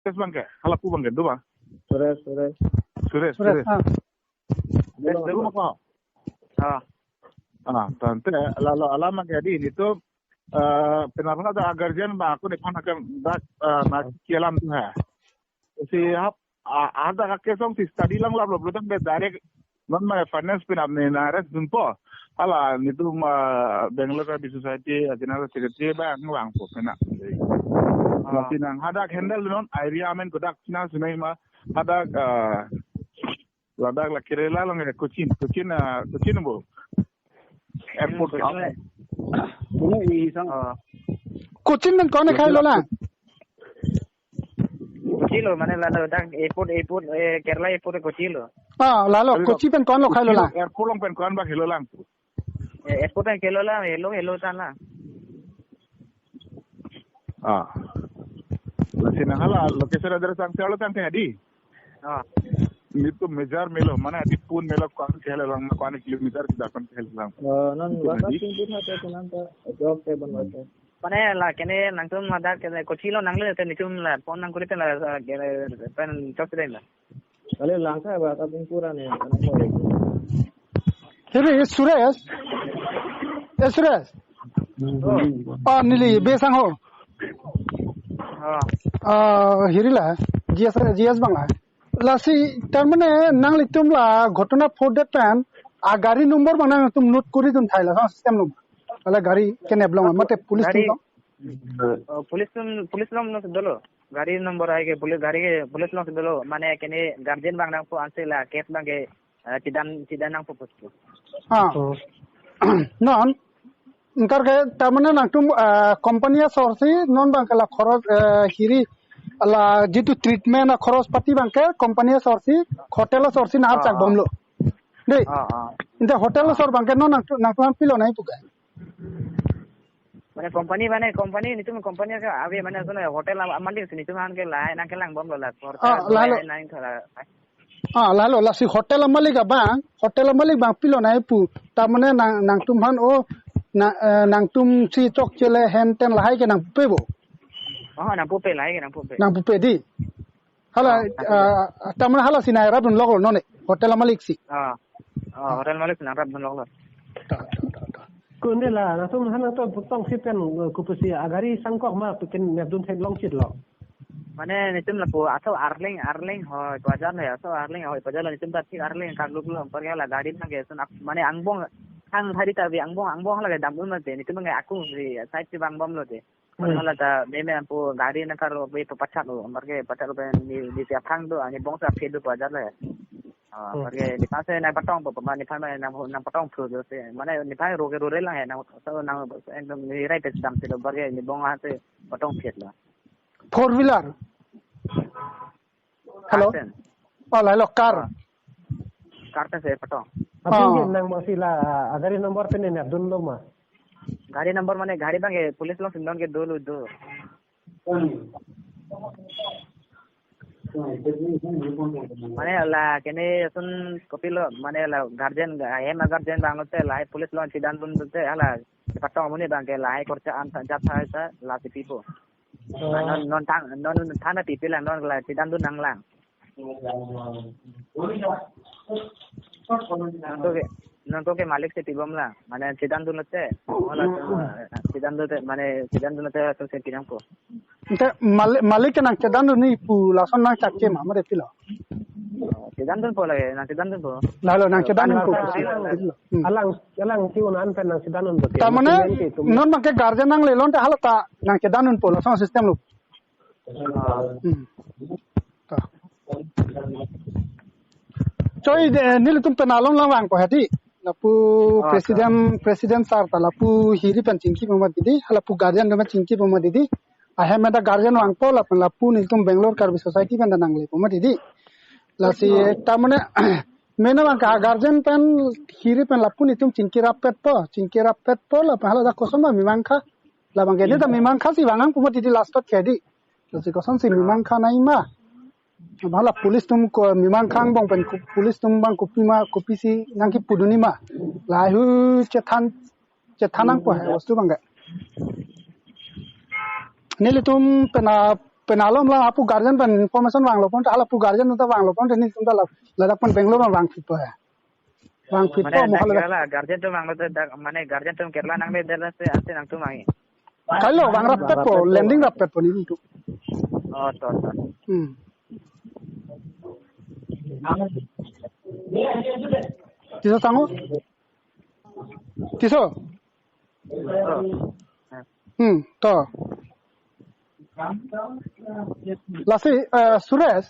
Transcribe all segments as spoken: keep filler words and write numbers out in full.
Suresh abangke, halapu abangke, do ba? Suresh, Suresh. Suresh, Suresh, Suresh. Ah. Suresh, do ba? Ah. Ah, tangte, lalo alam abangke di, nelitum, eh, penarna da guardian abang ako nephan akan dak, eh, na kialam tu ha. Si hap, ah, ada kake song si study lang lap lap lutang be direct non ma finance pen apni nang arrest dunpo. Hala nelitum, ah, Bangalore Karbi Society, ah, General Secretary abang vangpo pena. Ah. Lasi nang hadak handle non area amen kodak sina sunai ma hadak, ah, ladak la Kerala along ya Cochin, Cochin, ah, Cochin bo. Airport. Cochin. Ini isang. Ah. Cochin pen ko-an akhei lo lang? Kochi lo, mane ladak airport, airport, eh, Kerala airport Kochi lo. Ah, lalo, Kochi lo. Kochi pen ko-an lo akhei lo lang? Airport along pen ko-an ba khelo lang? Eh, airport pen khelo lang, helo, helo tan lang. Ah. Lasi nang hala location address ang selo tangte di. Ah. Nelitum mejar melo, mane di pun melo ko-an khelo lang, ko-an kilometer kita ko-an khelo lang. Eh, non WhatsApp pin pun ada ko-an ta, jawab ke ban WhatsApp. Mane la kene nangtum ada kene Kochi lo nangle te nelitum la phone nangkuri te la, eh, kene pen chok te la. Kali langkha ba ta pun pura ne, anak mo. Hiri, Suresh. Eh, Suresh. Oh. Ah, neli, Besang ho. Ah. Ah, hiri la, G S, G S abang la. Lasi, tar mane nanglitum la ghotona phodet pen, a gari number abang nangtum note kuri dun thai la, sa system lo. Hala gari kenep long, mate police gari, tum long. Oh, police tum, police long no dolo. Gari number hai ke police, gari ke police long dolo. Mane kene guardian abang nangpo ansi la case abangke, eh, chidan, chidan nangpo post. Ah. Oh. Non, ingkar ke, tar mane nangtum, eh, company asor si, non abangke la khoros, eh, hiri, la jitu treatment akhoros pati abangke, company asor si, hotel asor si nang archak Ah, ah. bomlo. Dei. Ah, ah. Inte hotel asor abangke non nangtum, nangtum pilo nangji pu ke. Mane company, mane company, nelitum company ke ave, mane ason hotel am-, amalik si nelitum aphan ke lahai nangkelang bomlo la. Hotel Ah, do lahai lalo. Nang khala. Ah, lalo, lasi hotel amalik abang, hotel amalik abang pilo nangji pu. Tar mane nang, nangtum aphan o, na, eh, nangtum si chokche le henten lahai ke nangpupe bo. Oh, nangpupe lahai ke nangpupe. Nangpupe di. Hala, Ah, nangpupe. Ah, tar mane hala si nang rap dunlok lo non e, hotel amalik si. Ah. Ah, hotel malik si nang rap dunlok lo. Ta, ta, ta, ta. Kunde la, nangtum aphan nangtum putong si pen, eh, kopusi a gari sangkok ma pen nepdun theklong chit lo. Mane nelitum lapu aso Arleng, Arleng hoi pajar le, aso Arleng hoi pajar le, nelitum ta thik Arleng karluk lo, anparke la gari nangke sun ak-, mane angbong, ang hari ta bi angbong, angbong lake dam un mate, nelitum nge akung si side si bang bomlo te. Mane Hmm. hala ta meme ampo gari nangkar bi pachat lo, anparke pachat lo pen ni, ni si aphang do, ani bong sa phe do pajar le. Ah, Hmm. anparke nephan si nangpatong po, mane nephan nang, nangpatong phu do si, mane nephan roke rore lang he, nang, so nang ekdom ni right system si do, anparke ni bong ha si patong phet lo. Four wheeler. Hello? Car pen. Oh, la, hello, car. Ah. Car pen si patong. Apin Ah. ke nang masih la, ah, gari number pen nepdun lo ma? Gari number mane gari abangke police long si non ke dolo do. Mane la kene ason kopilo, mane la guardian, ahem a guardian abang te lahai police long chidan dun te hala patong amonit abangke lahai korcha an ta jat hai ta lasi pipo. Oh. Non, non thang, non thang na pipi lang, non la chidan dun nanglang. Nangtum ke, nangtum ke malik si pibom lang. Mane chidan dun lote. Wala, chidan dun te, mane chidan dun lote atum si pinangpo. Ante malik, malik ke nang chidan dun ni pu lason nang chakche ma, mare pilo. Oh, chidan dunpo lake, nang chidan dunpo. Lalo nang chidan dunpo. Alang, Hmm. alang, alang si un-an pen nang chidan dunpo. Tar mane, Mungkin itu. Non abangke guardian nangle lonte hala ta nang chidan dunpo, lason system lo. Ah. Hmm. Ta. Choi de, nelitum pen along lang vangpo hadi. Lapu Ah, president, president sir ta lapu hiri pen chingki pama didi, lapu guardian pen chingki pama didi. Ahem meda guardian vangpo lapen lapu nelitum Bangalore Karbi Society pen ta nangle pama didi. Lasi tar mane mena abangke guardian pen hiri pen lapu nelitum chingki rappetpo, chingki rappetpo lapen hala ta koson ma mimang kha. Labangke ne ta mimang kha si vang nangpo mati di last tot ke di. Lasi koson si mimang kha nangji ma. Hala police atum ko mimang kha angbong pen ko-, police atum abang kopi ma, kopisi nangkipu dunji ma. Lahai hu chethan, chethan nangpo he, bostu abangke. Nelitum pen a Pen alom la apu guardian pen information vanglo pon, hala apu guardian ta vanglo pon, nelitum ta la, ladak pen Bangalore ma vangphitpo ya. Vangphitpo, mane mo dak hala dak. Kerala guardian atum vanglo te dak, mane guardian atum Kerala nangledetlo si ante nangtum vangi. Kailo, vangrapetpo, lending rapetpo nelitum. Oh, to, to. Hmm. Tiso sango? Tiso? Oh. Hmm, to. Lasi, eh, Suresh.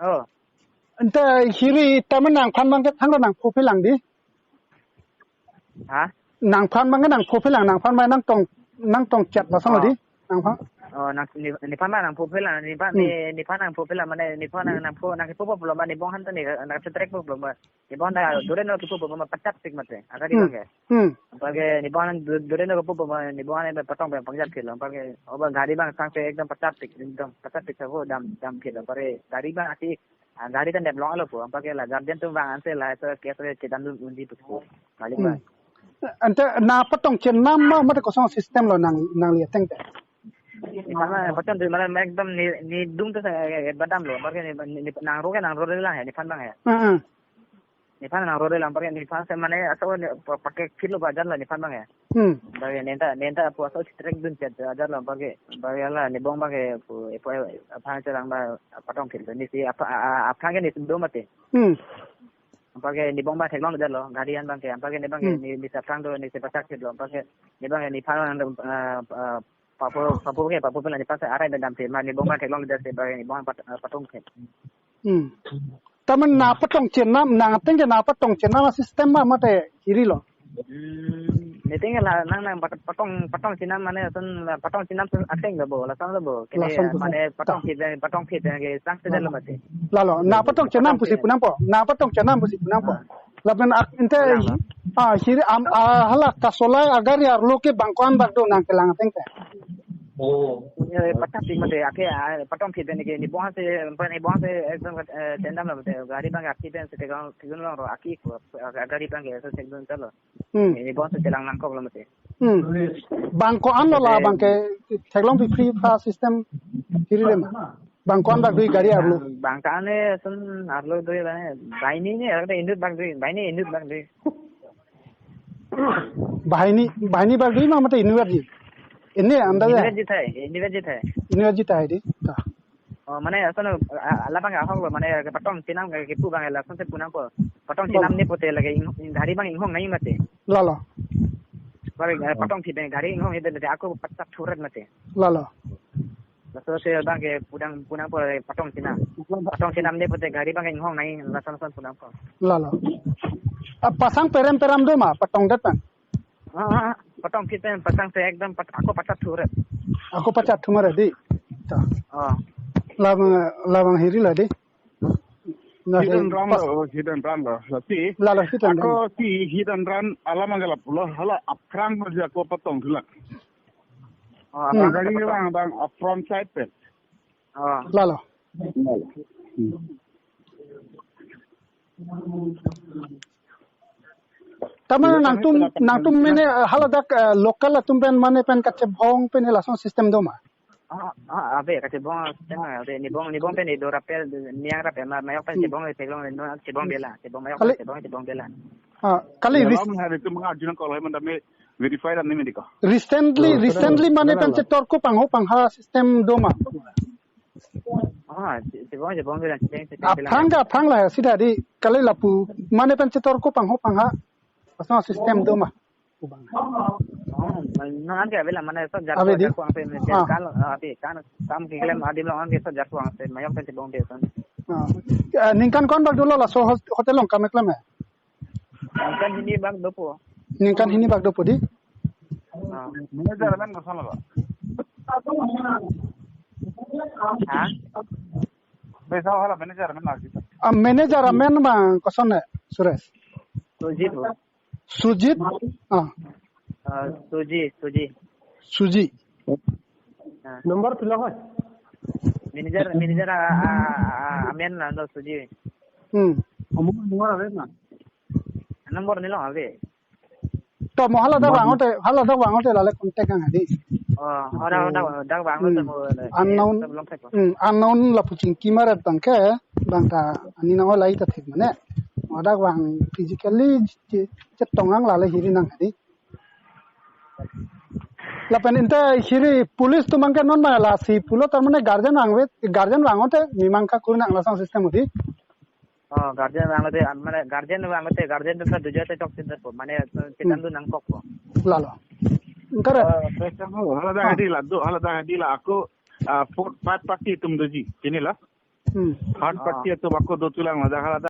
Oh. Ante hiri temen nangphan abangke thangta nangpho phelang di. Ha? Nangphan abangke nangpho phelang, nangphan abang nangtong, nangtong chat lason Oh. di. Nangphan. Oh, nang, ne, nephan nangpho phelang, nephan, Hmm. ne, nephan nangpho phelang, mane nephan nang, nangpho, nangpho phelang, mane bonghang ta ne, nangchetrek phelang, mane bonghang ta dure no kepho phelang, mane pachap tik mate, agari Hmm. abangke. Hmm. Anparke ne bonghang du-, dure no kepho phelang, mane bonghang ne patong abang pangjat phitlo, anparke, oh, abang gari abang sangse ekdom pachap tik, ekdom pachap tik sabo dam, dam phitlo, anparke gari abang ati, ah, gari ta neplong alo pu, anparke la guardian atum vang ansi la, so, case re chedam dun unji pu, malik Hmm. abang. Ante nangpatong chenam ma, mate koson system lo nang, nangli ateng te? Nephan abang patong tu mane ekdom ne, ne dung tu sa, eh, eh, badam lo. Anparke ne, ne, ne, nangro ke nangro le lang he, nephan abang he. Hmm, hmm. Nephan nangro le lang, anparke nephan si mane aso ne pa-, pake phitlo ba ajar lo nephan abang he. Hmm. Anparke neta, neta apu aso chetrek dun chat ajar lo, anparke, anparke la, ne bong abangke, pu, epo, aphan chelang ba, patong phitlo, ne si, apa, a, a, aphan ke ne si do mate. Hmm. Anparke ne bong abang theklongledetlo, gari an abangke, anparke ne abangke, Hmm. ne, ne si aphan do, ne si pachak phitlo, anparke, ne abangke, nephan, ah, ah, papo, papo ke, papo phelang nephan si arai dam si, mane ne bong abang theklongledet si, anparke ne bong abang pat-, ah, patong phit. Hmm. Temen nangpatong chenam, nang ateng ke nangpatong chenam system ma mate hiri lo? Hmm, ne ateng la nang, nang pat-, patong, patong chenam mane ason, patong chenam ason ateng lo bo, lason lo bo. Kene Lason lo. mane patong phit, patong phit ke sangse detlo mate. Lalo, nangpatong chenam Patong pusi phit. pu nangpo, nangpatong chenam pusi pu nangpo. Ah. Lapen ak-, ante, Kalang lo. ah, hiri am, ah, hala kasolai agari arlo ke bang ko-an bak do nangkelang ateng te? Oh. Eh, pachap tik mate, ake, ah, patong phit pen ke, ne bonghang si, ne bonghang si, ekdom, eh, chendam lo mate, gari abang ati pen si theklong, theklong lo, aki ko, ah, gari abangke, so theklong chalo. Hmm. Ne bonghang si chelang nangkok lo mate. Hmm. Bang ko-an lo la Mate. abangke, theklong pi free pa system hiri le ma? Bang ko-an bak do gari arlo? Bang ko-an ne ason arlo do la, banghini ne, ekta inut bak do, banghini inut bak do. Banghini, banghini bak do ma mate inut ji? Ini andar ya? Inut ji thai, inut ji thai. Inut ji thai di. Ta. Oh, mane ason, a, a, labang ahok lo, mane patong chenam ke kipu abang lason si pu nangpo. Patong Lalo. chenam ne pote lake ing-, ing-, gari abang inghong nangji mate. Lalo. Bang, eh, Patong phit pen gari inghong ide mate, ako pachak thuret mate. Lalo. Laso si abangke pu nang, pu nangpo patong chenam. Patong chenam ne pote gari abang inghong nangji lason lason pu nangpo. Lalo. Ah, pasang perem peram do ma, patong det abang? Ah, ah, ah. Patong phit pen pasang si ekdom pat-, ako pachak thuret. Ako pachak thuret di. Ta. Oh. Labang, labang hiri la di. Na Hit and run pas- lo, hit and run lo. Lasi, Lalo hit and ako run. si hit and run alam anggalap lo, hala aphrang lo ako patong thulang. Oh, Hmm. aphrang Gari lo. lang abang, ah, front side pen. Oh. Lalo. Hmm. Tama Iya, nangtum, kami kenapa nangtum kami mene, eh, haladak, eh, local atum pen mane pen kachebong pen lason system do ma? Ah, ah, ave, kachebong, tema, ave, ne bong, ne bong pen do rapel, niang rapel, ma, mayok pen Hmm. chebong, chebong, no, chebong bela, chebong mayok Kali- pen chebong, chebong bela. Ah, kali Ya, ris-, lam hari itu mengajukan kalau emang dami verify dan ini diko. Recently, Oh, recently kenal, mane kenal pen lah. chetor ko pangho pangha system do ma? Ah, che-, chebong, chebong bela, chebong, chebong bela. Aphrang ke aphrang la sida di kali lapu mane pen chetor ko pangho pangha. Asma system do ma? Oh, non an ke avela mane so jar Ave ko, di? jar ko angse me Ah. kal, ah, ati kan kam keklem adim lo an ke so jar ko angse mayok pen chebong de son. Ah. Eh, ningkan ko-an bak dolo laso hos-, hotel along kam keklem eh? Ningkan hini bak dopo. Ningkan hini bak dopo di? Ah. Manager amen koson lo? Ha? Besa hala manager amen lagi. Ah, manager amen bang koson eh, Suresh? Sujit bo. Sujit? Ah. Ah, Suji, Suji. Suji. Ah. Number pilo hoi? Manager, manager, ah, ah, ah, amen la do Suji. Hmm. Among number ave na? Number nilo ave. To mo haladak Number vang ote, haladak vang ote lale contact ang di. Oh, ora, ora, dak vanglo Hmm. Tamo, eh, Unknown. Tamo long thek. Hmm, unknown lapu chingki maret abang ke, bang ta, ani nang olai ta thek mane. Dak vang physically che-, chetong ang lale hiri nang hadi. Lapen inte hiri police atum abang ke non ma lasi pulo tar mane guardian vangve, guardian vang-o te mimang kakur nang lason system hadi. Oh, guardian vanglo te, mane guardian vanglo te, guardian atum ta duja te chok chinta po, mane, eh, Hmm. Kedam dun nangkok po. Lalo. Engkara. Oh, Presiden ho, hala dak Ah. Hadi la, do, hala dak Hadi la, ako, ah, four, five party atum doji, chini la? Hmm. Five Ah. Party atum ako do tulang la, dak hala dak